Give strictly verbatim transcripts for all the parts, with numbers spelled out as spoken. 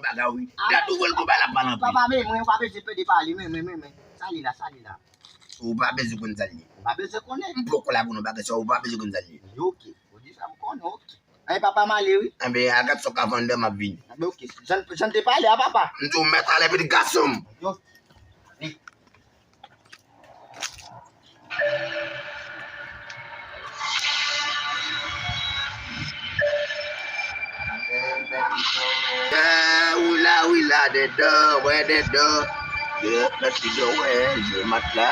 Bagay wi. Dat ou wè l konpa l ap pale anpil. Papa, men mwen, ou pa bezwen pede pale, men, men, men, men. Sa li la, sa li la. Ou pa bezwen konn sa li ye. Ou pa bezwen konnen. M poko la pou nou bagay sa, ou pa bezwen konn sa li ye. Ok, ou di sa m konnen, ok. Ay, papa, m ale wi. Enben, al gad sa w ka vann, m ap vini. Enben, ok. Jan, jan te pale a papa. M di w mèt ale vit gason m. Yo. Eh, wila, wila, dedan, wè dedan. Ye, mèt li dò, wè, je matla.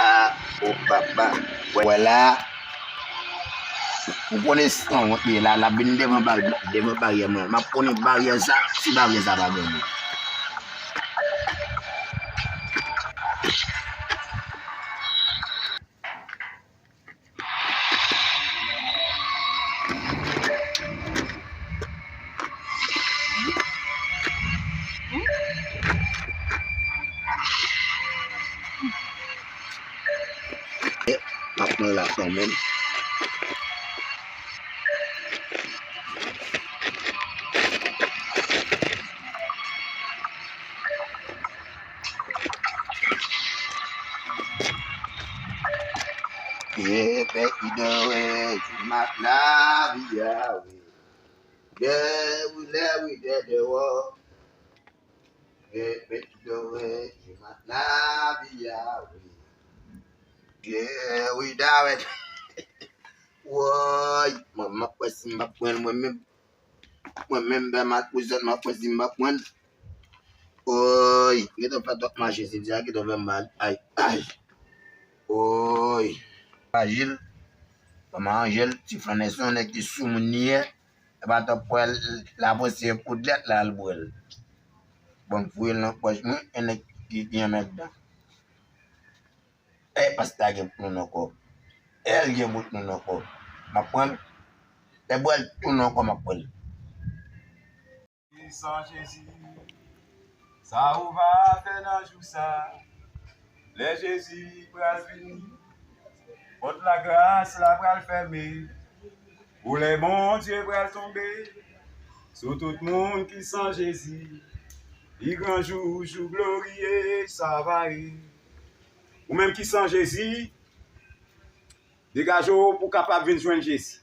O papa, wè la. Ou konnen san wont li ye la, l ap vin devan ba-, devan baryè mwen. M ap konnen baryè sa, si baryè sa pa gen moun. E, m ap pran la kanmenm. Ye, pèkidan wè, jimat lavi a wi. Dè wi, lè wi, dè dèwò. Ye, pèkidan wè, jimat lavi a wi. Dè wi, dawèt. Woy, mwen, m ap wè si m p ap pran l mwen menm. Mwen menm, bè m ap prezan, m ap wè si m p ap pran l. Woy, gentan fè twòp mache, se di a gentan fè m mal. Ay, ay. Woy. Frajil. Manman Anjèl, ti frè Nèson, nèg ki sou moun li ye. E pa twòp pwèl, l ap pran se poudlèt la, l bwè l. Bon, m fouye l nan pòch mwen, e nèg ki, ki anmèdan. E pasta gen bout moun ankò. E l gen bout moun ankò. M ap pran l. Lè bwè l tounen ankò, m ap pran l. San Jezi, sa ou va fè nan jou sa? Lè Jezi pral vini, pòt lagras la pral fèmen. Koulè Bondye pral tonbe sou tout moun ki san Jezi. Pi gran jou, jou gloriye, sa va ye. Ou menm ki san Jezi, degaje w pou w kapab vin jwenn Jezi.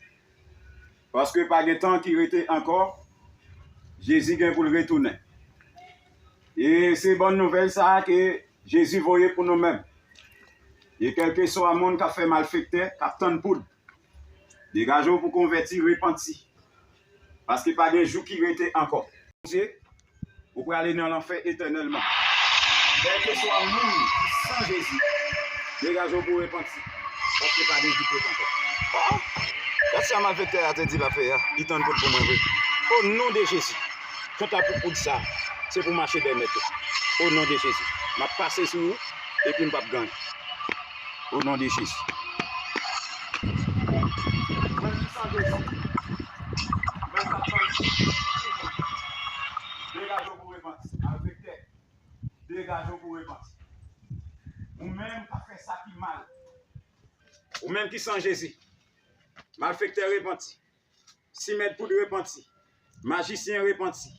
Paske pa gen tan ki rete ankò, Jezi gen pou l retounen. E se bòn nouvèl sa a ke Jezi voye pou nou menm. E kèlkeswa moun k ap fè malfektè, k ap tann poud, degaje w pou konvèti, repanti. Paske pa gen jou ki rete ankò. Bondye, ou prale nan lanfè etènèlman. Kèlkeswa moun ki san Jezi, degaje w pou repanti. Paske pa gen jou ki rete ankò. Oh! Gad sa malfektè a te di l ap fè a. Li tann poud pou mwen vre. O non de Jezi. Kanta pou poud sa, se pou mache dèyè mèt ou. O non de Jezi. M ap pase sou ou, epi m p ap ganyen. O non de Jezi. Mwen ki san Jezi. Mwen k ap tann. Degaje w pou repanti. Malfektè. Degaje w pou repanti. Ou menm k ap fè sa ki mal. Ou menm ki san Jezi. Malfektè repanti. Simèt poud repanti. Majisyen repanti.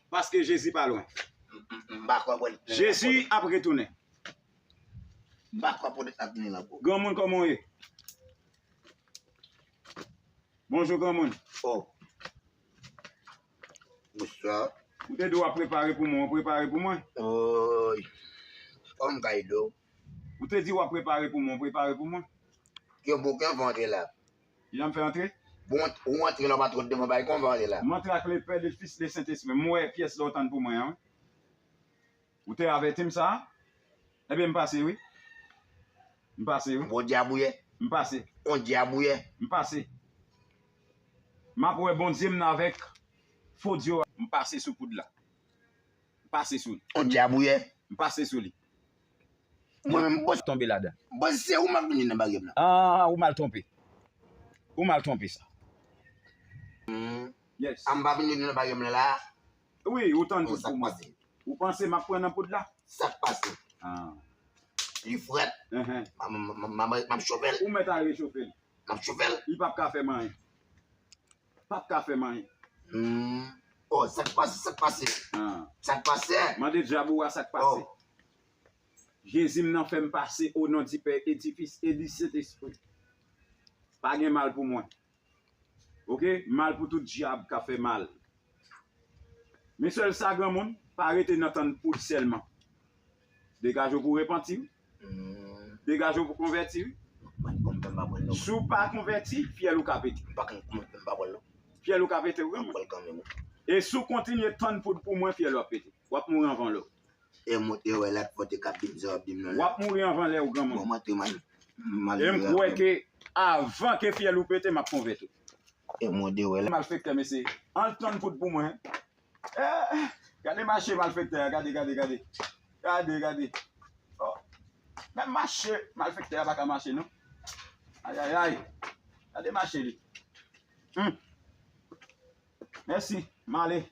Paske Jezi pa lwen. M, m, m pa kwè pou l. Jezi ap retounen. M pa kwè poutèt ap vini la pou. Granmoun, kòman w ye? Bonjou, granmoun. Oh. Bonswa. Ou te di w ap prepare pou mwen, ou prepare pou mwen? Oy. Kòman m ka ede w? Ou te di w ap prepare pou mwen, ou prepare pou mwen? Yo, bon, kòman w antre la? Jan m fè antre? Bon, ou antre la, ou pa twò devan bay, kòman w antre la? M antre ak Lepè, Lefis, Lesentespri. M wè pyès la w tann pou mwen an, wi. Ou te avèti m sa? Ebyen, m pase, wi. M pase, wi. Bon dyabouyè. M pase. On dyabouyè. M pase. M ap wè Bondye m nan avèk fo dyo a. M pase sou poud la. M pase sou li. On dyabouyè. M pase sou li. Mwen menm, bòs. Tonbe ladan. Bòs, se ou m ap vini nan baryè m nan. Ah, ou mal twonpe. Ou mal twonpe sa. Hmm. Yes. A m pa vini nan baryè m nan la. Wi, ou tann poud pou mwen. Ou panse m ap pran nan poud la? Sa k pase? Ah. Li frèt. Enhen. M, m, m, m, m ap chofe l. Ou mèt al rechofe l. M ap chofe l. Li p ap ka fè m anyen. P ap ka fè m anyen. Hmm. Oh, sa k pase, sa k pase? Ah. Sa k pase? Mande dyab ou a sa k pase. Oh. Jezi m nan fè m pase o non di Pè e di Fis e di Sentespri. Pa gen mal pou mwen. Oke? Mal pou tout dyab k ap fè mal. Men sèl sa granmoun, pa rete nan tann poud sèlman. Degaje w pou repanti wi. Hmm, Degaje w pou konvèti wi. mwen konn mwen pa pran non. Si w pa konvèti, fyèl ou ka pete. Mwen pa konn mwen pa pran non. Fyèl ou ka pete wi Mwen granmoun. Pran kanmenm. E si w kontinye tann poud pou mwen, fyèl w ap pete. W ap mouri anvan lè w. E mwen te wè la fò te ka bim sa w ap bim nan W la. Ap mouri anvan lè w granmoun. Bon, mwen te mal. Mal. E m kwè ke avan ke fyèl ou pete, m ap konvèti w. E mwen te wè la. Malfektè mesye. Al tann poud pou mwen. Eh, gade mache malfektè a, gade, gade, gade. Gade, gade. Oh. Menm mache, malfektè a pa ka mache non. Ayayay. Gade mache li. Hmm. Mèsi, m ale.